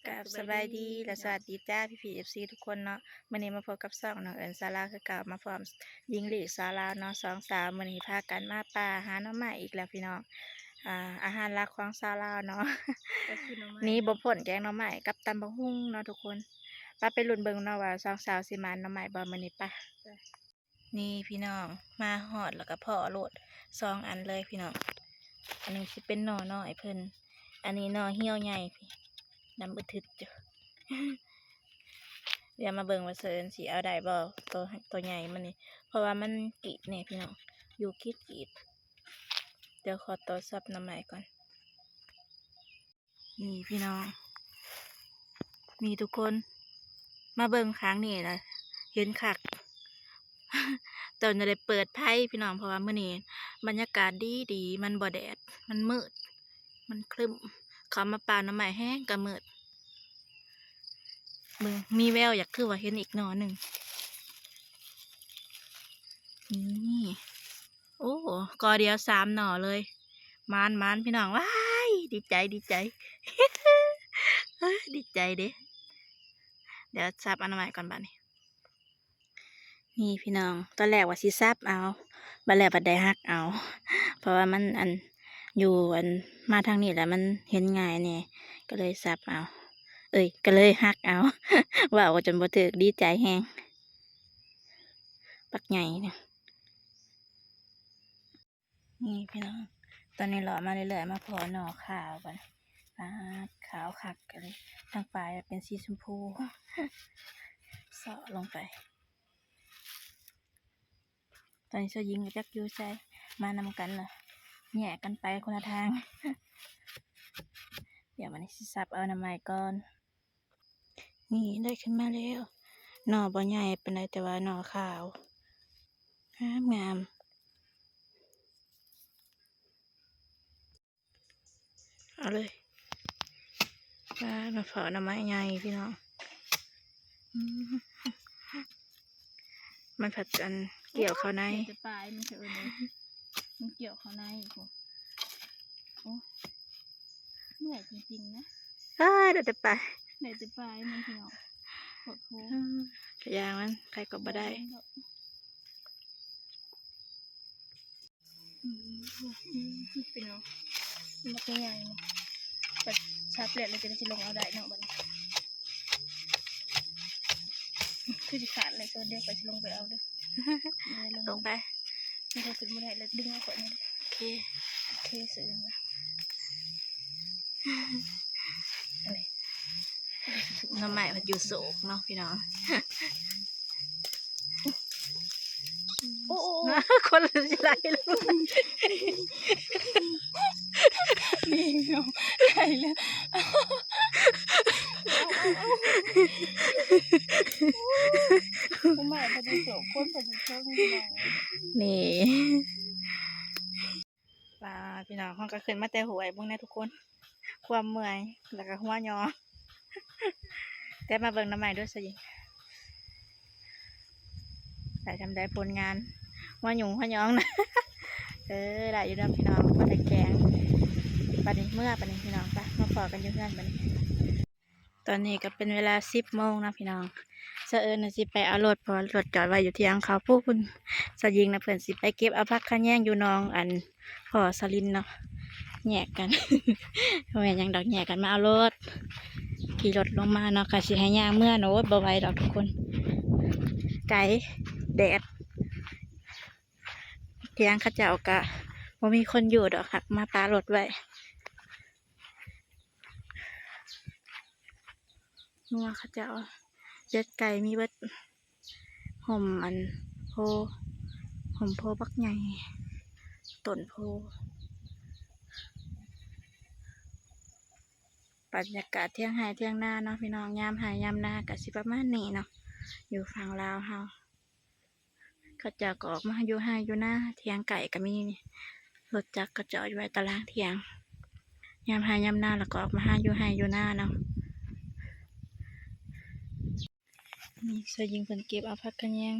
ກາບສະບາຍດີ ແລະ ສະຫວັດດີຈ້າ ພີ່ໆ ເອັຟຊີ ທຸກຄົນເນາະ. ມື້ນີ້ມາພົບກັບຊ່ອງນ້ອງເອິນສາລາຄືເກົ່າ ມາພ້ອມຍິງລີສາລາເນາະ. ສອງສາວມື້ນີ້ພາກັນມາປ່າຫາໜໍ່ໄມ້ອີກແລ້ວພີ່ນ້ອງ. ອາ ອາຫານຫຼັກຂອງຊາວລາວເນາະ ກໍຄືໜໍ່ໄມ້ ໜີບໍ່ພົ້ນແກງໜໍ່ໄມ້ກັບຕຳບັກຫຸ່ງເນາະທຸກຄົນ. ໄປ ໄປລຸ້ນເບິ່ງເນາະວ່າສອງສາວຊິໝານໜໍ່ໄມ້ບໍ່ມື້ນີ້ ໄປ. ນີ້ພີ່ນ້ອງ ມາຮອດແລ້ວກໍພໍ້ໂລດ ສອງອັນເລີຍພີ່ນ້ອງ. ອັນໜຶ່ງຊິເປັນໜໍ່ນ້ອຍເພິ່ນ ອັນນີ້ໜໍ່ຮຽວໃຫຍ່ ດຳອະທຶດຢູ່. ດຽວມາເບິ່ງວ່າເຊີນຊິເອົາໄດ້ບໍ່ ໂຕ ໂຕໃຫຍ່ມັນນີ້ ເພາະວ່າມັນກີດແດ່ພີ່ນ້ອງ ຢູ່ກີດໆ. ດຽວຂໍຕໍ່ສັບໜໍ່ໄມ້ກ່ອນ. ນີ້ພີ່ນ້ອງ ນີ້ທຸກຄົນ ມາເບິ່ງຂ້າງນີ້ລະເຫັນຄັກ. ຕອນນີ້ໄດ້ເປີດໄຟພີ່ນ້ອງ ເພາະວ່າມື້ນີ້ບັນຍາກາດດີໆ ມັນບໍ່ແດດ ມັນມືດ ມັນຄຶ້ມ. ເຂົ້າມາປ່າໜໍ່ໄມ້ແຮງກໍມືດ. ເບິ່ງ ມີແວວຢາກ ຄືວ່າເຫັນອີກໜໍ່ໜຶ່ງ. ນີ້ ໂອ້ ກໍດຽວສາມໜໍ່ເລີຍ. ໝານໆ ພີ່ນ້ອງ ວ້າຍ ດີໃຈ ດີໃຈ ດີໃຈເດ້. ດຽວສັບອະນາໄມກ່ອນບາດນີ້. ນີ້ພີ່ນ້ອງ ຕອນແລກວ່າຊິສັບເອົາ ບາດແລ້ວບັດໄດ້ຫັກເອົາ ເພາະວ່າມັນ ອັນ ຢູ່ ອັນ ມາທາງນີ້ແລ້ວມັນເຫັນງ່າຍແດ່ ກໍເລີຍສັບເອົາ ເອີຍ ກໍເລີຍຫັກເອົາ. ເວົ້າກໍຈົນບໍ່ຖືກ ດີໃຈແຮງ ບັກໃຫຍ່ນີ້. ນີ້ພີ່ນ້ອງ ຕອນນີ້ເລາະມາເລື້ອຍໆ ມາພໍ້ໜໍ່ຂາວບັດນີ້ ປາດ ຂາວຄັກອີ່ຫຼີ. ທາງປາຍເປັນສີຊົມພູ ເຊາະລົງໄປ. ຕອນນີ້ຊາວຍິງກໍຈັກຢູ່ໃສ ມານຳກັນລະ ແຍກກັນໄປຄົນລະທາງ. ດຽວບັດນີ້ຊິສັບເອົາໜໍ່ໄມ້ກ່ອນ. ນີ້ໄດ້ຂຶ້ນມາແລ້ວ ໜໍ່ບໍ່ໃຫຍ່ປານໃດ ແຕ່ວ່າໜໍ່ຂາວ ງາມໆ. ເອົາເລີຍ ປາດ ມາພໍ້ໜໍ່ໄມ້ໃຫຍ່ພີ່ນ້ອງ. ອືມ ມັນພັດ ອັນ ກ່ຽວເຂົ້າໃນ ໄດ້ແຕ່ປາຍມັນ ເອີ້ນ ມັນກ່ຽວເຂົ້າໃນພຸ້ນ. ໂອ້ ເມື່ອຍຈິງໆ ນະ. ອ້າ ໄດ້ແຕ່ປາຍ ໄດ້ແຕ່ປາຍມັນພີ່ນ້ອງ ໂພດໂພ. ອືມ ກະຢ່າງມັນ ໃຜກໍບໍ່ໄດ້. ອືມ ອືມ ພີ່ນ້ອງ ມັນບັກໃຫຍ່ໆ ນີ້ ໄປສັບແລ້ວ ແລ້ວຈະໄດ້ຊິລົງເອົາໄດ້ເນາະບັດນີ້. ຄືຊິຂາດແລ້ວ ຕອນດຽວຂ້ອຍຊິລົງໄປເອົາເດີ ລົງໄປ. ນີ້ກໍຂຶ້ນບໍ່ໄດ້ແລ້ວ ດຶງເອົາຂ້ອຍແດ່ເດີ. ໂອເຄ ໂອເຄ ເຊີນ. ໜໍ່ໄມ້ເພິ່ນຢູ່ໂສກເນາະພີ່ນ້ອງ. ໂອ້ ໂອ້ ໂອ້ ຄົນຊິໄຫຼລົງ ນີ້ເນາະ ໄຫຼແລ້ວ. ເອົາ ເອົາ ເອົາ ໜໍ່ໄມ້ເພິ່ນຢູ່ໂສກ ຄົນເພິ່ນຢູ່ເທິງ ພີ່ນ້ອງ. ນີ້ ປາ ພີ່ນ້ອງ ເຮົາກໍຂຶ້ນມາແຕ່ຫ້ວຍ ເບິ່ງແດ່ທຸກຄົນ ຄວາມເມື່ອຍ ແລ້ວກໍຫົວຫຍໍ້. ແຕ່ມາເບິ່ງໜໍ່ໄມ້ເດີຊະຍິງ ໄດ້ຊ່ຳໃດຜົນງານ ຫົວຫຍຸງຫົວຫຍອງນະ. ເອີ ໄດ້ຢູ່ດອກພີ່ນ້ອງ ພໍໄດ້ແກງ. ບັດນີ້ເມືອ ບັດນີ້ພີ່ນ້ອງ ໄປ ມາພໍ້ກັນຢູ່ເຮືອນບັດນີ້. ຕອນນີ້ກໍເປັນເວລາສິບໂມງເນາະພີ່ນ້ອງ ສະເອີນຊິໄປເອົາລົດ ເພາະວ່າລົດຈອດໄວ້ຢູ່ທຽງເຂົາພຸ້ນ. ສາວຍິງນະ ເພິ່ນຊິໄປເກັບເອົາຜັກຂະແຍງຢູ່ໜອງ ອັນ ພໍ່ສາລິນເນາະ ແຍກກັນ ບໍ່ແມ່ນຫຍັງດອກ ແຍກກັນມາເອົາລົດ. ຂີ່ລົດລົງມາເນາະ ກະຊິໃຫ້ຍ່າງເມືອເນາະ ໂອ້ຍ ບໍ່ໄຫວດອກທຸກຄົນ ໄກ ແດດ. ທຽງເຂົາເຈົ້າກະບໍ່ມີຄົນຢູ່ດອກ ຫາກມາປະລົດໄວ້. ງົວເຂົາເຈົ້າ ເປັດໄກ່ມີເບິດ. ຮົ່ມອັນໂພ ຮົ່ມໂພບັກໃຫຍ່ ຕົ້ນໂພ. ບັນຍາກາດທຽງໄຮ່ທຽງນາເນາະພີ່ນ້ອງ ຍາມໄຮ່ຍາມນາກະຊິປະມານນີ້ເນາະ ຢູ່ຝັ່ງລາວເຮົາ. ເຂົາເຈົ້າກໍອອກມາຢູ່ໄຮ່ຢູ່ນາ ທຽງໄກ່ກໍມີ ລົດຈັກກໍຈອດຢູ່ໄວ້ຕາລາງທຽງ ຍາມໄຮ່ຍາມນາແລ້ວກໍອອກມາຫາຢູ່ໄຮ່ຢູ່ນາເນາະ. ນີ້ຊາວຍິງເພິ່ນເກັບເອົາຜັກຂະແຍງ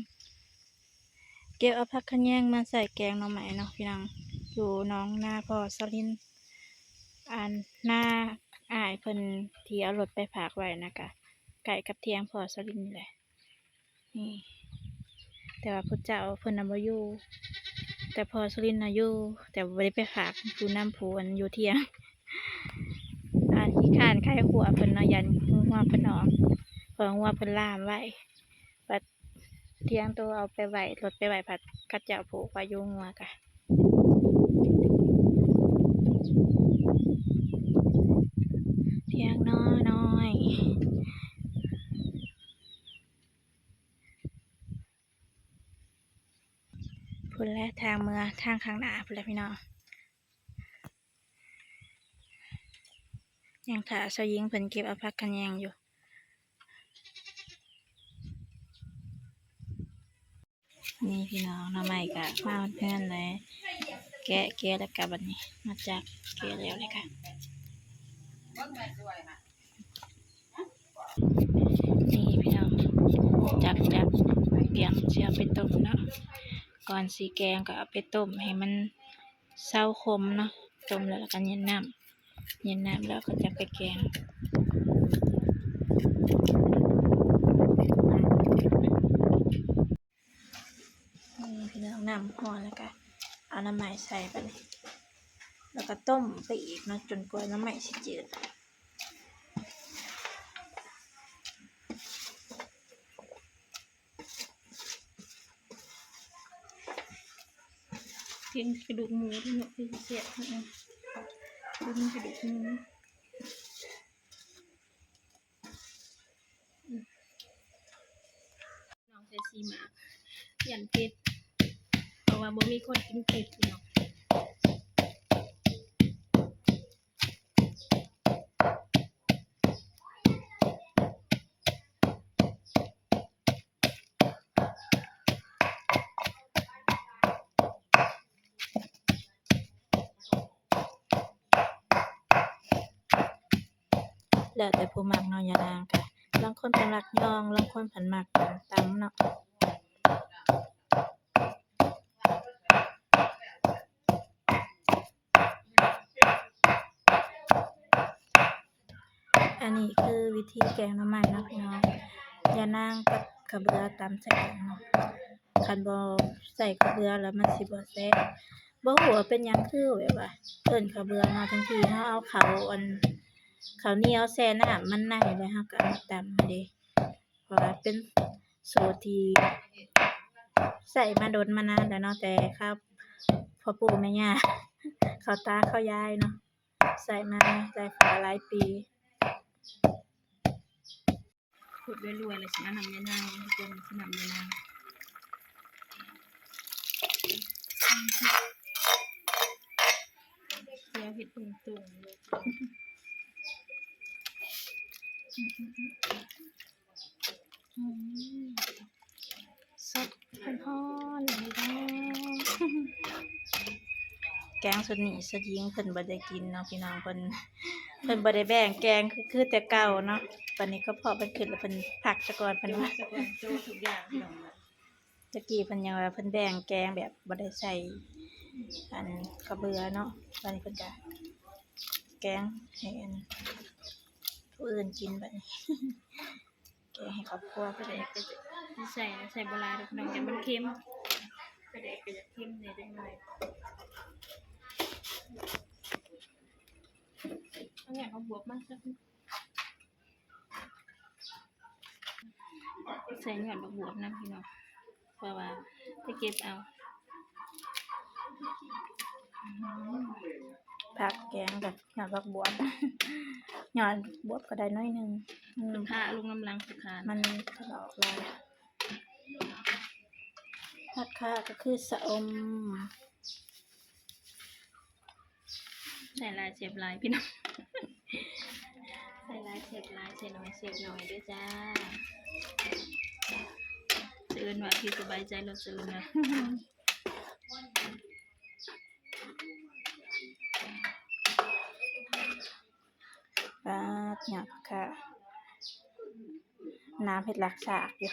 ເກັບເອົາຜັກຂະແຍງມາໃສ່ແກງໜໍ່ໄມ້ເນາະພີ່ນ້ອງ ຢູ່ໜອງນາພໍ່ສາລິນ ອັນ ນາ ອ້າຍເພິ່ນທີ່ເອົາລົດໄປຝາກໄວ້ນະ ກະໃກ້ກັບຖຽງພໍ່ສະລິນນີ້ແຫຼະ ນີ້ ແຕ່ວ່າຜູ້ເຈົ້າເພິ່ນນະບໍ່ຢູ່ ແຕ່ພໍ່ສະລິນນະຢູ່ ແຕ່ບໍ່ໄດ້ໄປຝາກຢູ່ນຳຜູ້ອັນຢູ່ຖຽງ ອັນຂີ້ຄ້ານໄຂຂົວເພິ່ນເນາະ ຢ້ານງົວເພິ່ນອອກ ເພາະວ່າງົວເພິ່ນລ່າມໄວ້ ບັດ ຖຽງໂຕເອົາໄປໄວ້ ລົດໄປໄວ້ ພັດເຂົາເຈົ້າຜູກໄວ້ຢູ່ງົວກະ ຖຽງນ້ອຍໆ ພຸ້ນແຫຼະ ທາງເມືອ ທາງຂ້າງໜ້າພຸ້ນແຫຼະພີ່ນ້ອງ. ຍັງຖ້າຊາວຍິງເພິ່ນເກັບເອົາຜັກຂະແຍງຢູ່ ນີ້ພີ່ນ້ອງ ໜໍ່ໄມ້ກະມາຮອດເຮືອນແລ້ວ ແກະ ແກະແລ້ວກະບັດນີ້ ມາຈັກ ແກະແລ້ວແລ້ວກະ ນີ້ພີ່ນ້ອງ ຈັບ ຈັບ ກຽມຊິເອົາໄປຕົ້ມເນາະ ກ່ອນຊິແກງກໍເອົາໄປຕົ້ມໃຫ້ມັນ ເຊົາຂົມເນາະ ຕົ້ມແລ້ວ ແລ້ວກໍເຢັນນ້ຳ ເຢັນນ້ຳແລ້ວກໍຈະໄປແກງ ນີ້ພີ່ນ້ອງ ນ້ຳຮ້ອນແລ້ວກໍເອົາໜໍ່ໄມ້ໃສ່ບາດນີ້ ແລ້ວກໍຕົ້ມໄປອີກເນາະ ຈົນກວ່າໜໍ່ໄມ້ຊິຈືດ. ກິນກະດູກໝູເນາະ ຄືຊິແຊບ ກິນກະດູກໝູ ອືມ ນ້ອງໃສ່ສີ່ໝາກ ຢ້ານເຜັດ ເພາະວ່າບໍ່ມີຄົນກິນເຜັດພີ່ນ້ອງ. ແລ້ວແຕ່ຜູ້ມັກເນາະ ຍານາງກະ ລາງຄົນກໍມັກຍອງ ລາງຄົນພັດມັກຕຳເນາະ. ອັນນີ້ຄືວິທີແກງໜໍ່ໄມ້ເນາະພີ່ນ້ອງ ຍານາງກັບຂະເບືອຕຳໃສ່ກັນເນາະ ຄັນບໍ່ໃສ່ຂະເບືອແລ້ວມັນຊິບໍ່ແຊບ ບໍ່ຮູ້ວ່າເປັນຫຍັງຄືແບບວ່າເອີ້ນຂະເບືອເນາະ ທັງທີ່ເຮົາເອົາເຂົ້າ ອັນ ເຂົ້າໜຽວແຊ່ນ້ຳມັນໃນ ແລ້ວເຮົາກໍເອົາມາຕຳຫັ້ນເດ້. ເພາະວ່າເປັນສູດທີ່ໃຊ້ມາດົນມານານແລ້ວເນາະ ແຕ່ຄາວພໍ່ປູ່ແມ່ຍ່າ ເຂົາຕາເຂົາຍາຍເນາະ ໃຊ້ມາຫຼາຍກວ່າຫຼາຍປີ. ຂູດລວຍໆ ແລ້ວຊິເອົານ້ຳຍານາງ ທຸກຄົນ ຊິນ້ຳຍານາງ ແລ້ວເຮັດເປັນຕຸ່ມເລີຍ. ອືມ ສົດຮ້ອນໆ ເລີຍເດີ. ແກງຊຸດນີ້ສະຍິງເພິ່ນບໍ່ໄດ້ກິນເນາະພີ່ນ້ອງ ເພິ່ນ ເພິ່ນບໍ່ໄດ້ແບ່ງແກງຄື ຄືແຕ່ເກົ່າເນາະ ບັດນີ້ກະເພາະເພິ່ນຂຶ້ນແລ້ວ ເພິ່ນພັກສະກ່ອນ ເພິ່ນວ່າ ໂຈະສະກ່ອນ ໂຈະທຸກຢ່າງພີ່ນ້ອງ. ແຕ່ກີ້ເພິ່ນຍັງວ່າເພິ່ນແບ່ງແກງແບບບໍ່ໄດ້ໃສ່ອັນເຂົ້າເບືອເນາະ ບັດນີ້ເພິ່ນກະແກງໃຫ້ອັນຜູ້ອື່ນກິນ ບັດນີ້ແກງໃຫ້ຄອບຄົວ. ປາແດກກໍຊິໃສ່ ໃສ່ບໍ່ຫຼາຍດອກພີ່ນ້ອງ ຢ້ານມັນເຄັມ ປາແດກກໍຢາກເຄັມແດ່ຈັກໜ້ອຍ. ເອົາຫຍັງ ເອົາບວບມາ ໃສ່ຍອດບັກບວບນຳພີ່ນ້ອງ ເພາະວ່າໄປເກັບເອົາ ຜັກແກງກັບຍອດບັກບວບ ຍອດບວບກໍໄດ້ໜ້ອຍໜຶ່ງ ອືມ ສຸຂາລົງນຳຫຼັງສຸຂາ ມັນຖະຫຼອກຫຼາຍ. ຜັກຄາກໍຄືຊະອົມ. ໃສ່ຫຼາຍແຊບຫຼາຍພີ່ນ້ອງ ໃສ່ຫຼາຍແຊບຫຼາຍ ໃສ່ໜ້ອຍແຊບໜ້ອຍເດີຈ້າ. ສະເອີ້ນວ່າທີ່ສະບາຍໃຈແລ້ວ ສະເອີ້ນວ່າ ປາດ ຍອດຜັກຄາ ນ້ຳເຮັດຫຼັກສາກຢູ່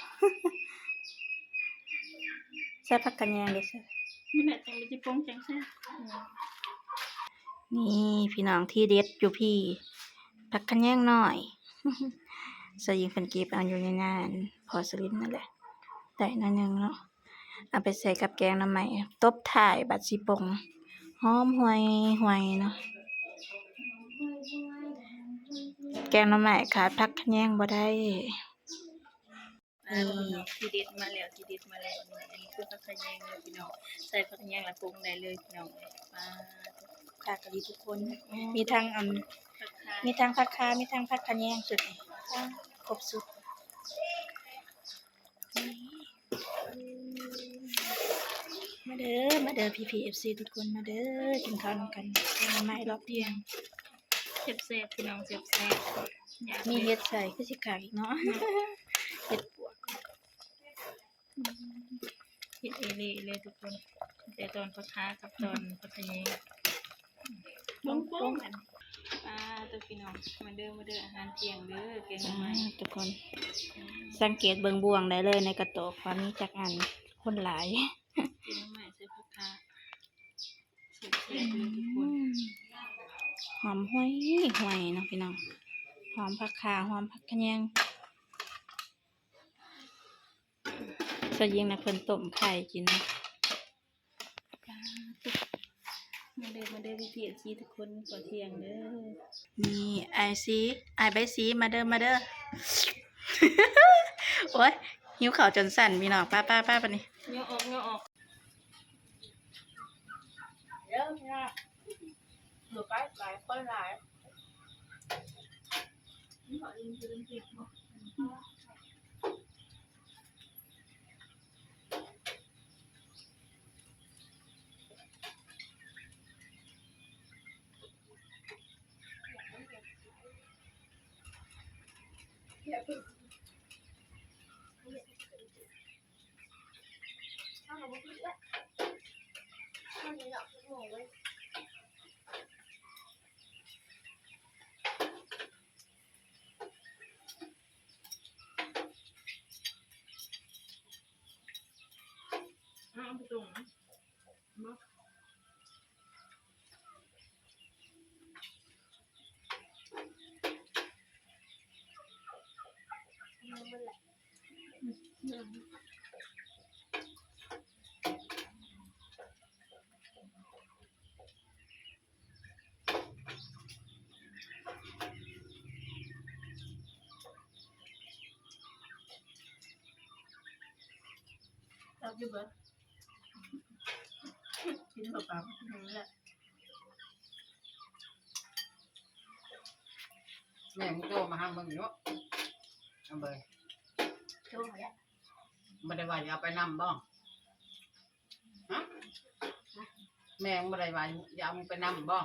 ໃສ່ຜັກຂະແຍງເດ້ ນີ້ແຫຼະ ຈັ່ງຊິປົງຈັ່ງແຊບ. ນີ້ພີ່ນ້ອງ ທີເດັດຢູ່ພີ້ ຜັກຂະແຍງນ້ອຍ ສາວຍິງເພິ່ນເກັບເອົາຢູ່ໃນນາພໍ່ສຸລິນນັ້ນແຫຼະ ໄດ້ໜ້ອຍໜຶ່ງເນາະ ເອົາໄປໃສ່ກັບແກງໜໍ່ໄມ້ ຕົບທ້າຍບັດຊິປົ່ງ ຫອມຫວຍໆເນາະ. ແກງໜໍ່ໄມ້ຂາດຜັກຂະແຍງບໍ່ໄດ້. ນີ້ ທີເດັດມາແລ້ວ ທີເດັດມາແລ້ວ ນີ້ ອັນນີ້ຄືຜັກຂະແຍງເດີພີ່ນ້ອງ ໃສ່ຜັກຂະແຍງແລ້ວປຸງໄດ້ເລີຍພີ່ນ້ອງ. ປາດ ຄັກອີ່ຫຼີທຸກຄົນ ມີທັງອັນ ມີທັງຜັກຄາ ມີທັງຜັກຂະແຍງ ຊຸດນີ້ ປາດ ຄົບຊຸດ. ມາເດີ ມາເດີ ພີ່ໆ ເອັຟຊີ ທຸກຄົນ ມາເດີ ກິນເຂົ້ານຳກັນ ແກງໜໍ່ໄມ້ລອບທ່ຽງ ແຊບໆ ພີ່ນ້ອງ ແຊບໆ. ມີເຫັດໃສ່ຄືຊິຄັກອີກເນາະ ເຫັດປວກ ເຫັດເອເລ່ເລີຍທຸກຄົນ ແຕ່ຕອນຜັກຄາກັບຕອນຜັກຂະແຍງ ປົງໆ ອັນ ອ່າ ຕົວພີ່ນ້ອງ ມາເດີ ມາເດີ ອາຫານທ່ຽງເດີ ແກງໜໍ່ໄມ້ ອ່າ ທຸກຄົນ ອືມ ສັງເກດເບິ່ງບ່ວງໄດ້ເລີຍໃນກະໂຕກວ່າມີຈັກອັນ ຄົນຫຼາຍ ແກງໜໍ່ໄມ້ໃສ່ຜັກຄາ ແຊບໆ ເລີຍທຸກຄົນ ຫອມຫວຍໆເນາະພີ່ນ້ອງ ຫອມຜັກຄາ ຫອມຜັກຂະແຍງ. ສາວຍິງນະເພິ່ນຕົ້ມໄຂ່ກິນ ມາເດີ ມາເດີ ພີ່ໆ ເອັຟຊີ ທຸກຄົນ ເຂົ້າທ່ຽງເດີ. ນີ້ ອ້າຍສີ ອ້າຍໃບສີ ມາເດີ ມາເດີ. ໂອ້ຍ ຫິວເຂົ້າຈົນສັ່ນພີ່ນ້ອງ ໄປໆໆ ບາດນີ້ ຍໍອອກ ຍໍອອກ. ເດີພີ່ນ້ອງ ຢູ່ໄປຫຼາຍຄົນຫຼາຍ. ແຊບຢູ່ເບີດ ກິນເຂົ້າປາກ ກິນເລີຍ. ແມ່ມຶງໂທມາຫາເບິ່ງຢູ່ ເອົາເບິ່ງ ໂທມາແລ້ວ ບໍ່ໄດ້ວ່າຊິເອົາໄປນຳບໍ່? ຮະ ແມ່ບໍ່ໄດ້ວ່າຢາກເອົາໄປນຳບໍ່?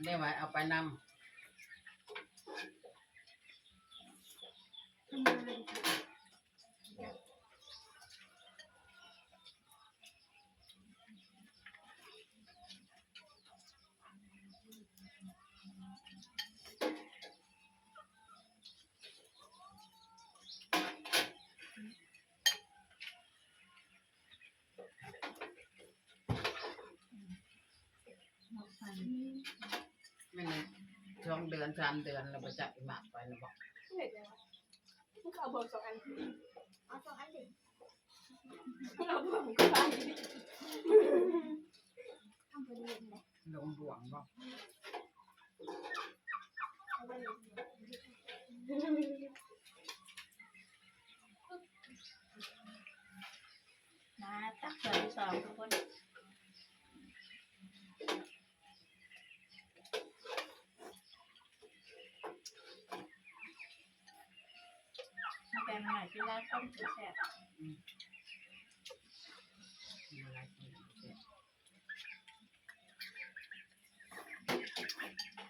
ໄດ້ວ່າເອົາໄປນຳ. ແມ່ນ ສອງເດືອນ ສາມເດືອນແລ້ວ ບໍ່ຈັກຊິມາໄປນະບໍ່? ເຮັດຫຍັງວະ? ເອົາບ່ວງສອງອັນ ເອົາສອງອັນເດ ເອົາບ່ວງ ລົງບ່ວງບໍ່? ມາຕັກຖ້ວຍທີສອງທຸກຄົນ ແກງໜໍ່ໄມ້ກິນຫຼາຍຄົນກິນແຊບ ອືມ ກິນຫຼາຍຄົນກິນແຊບ. ແ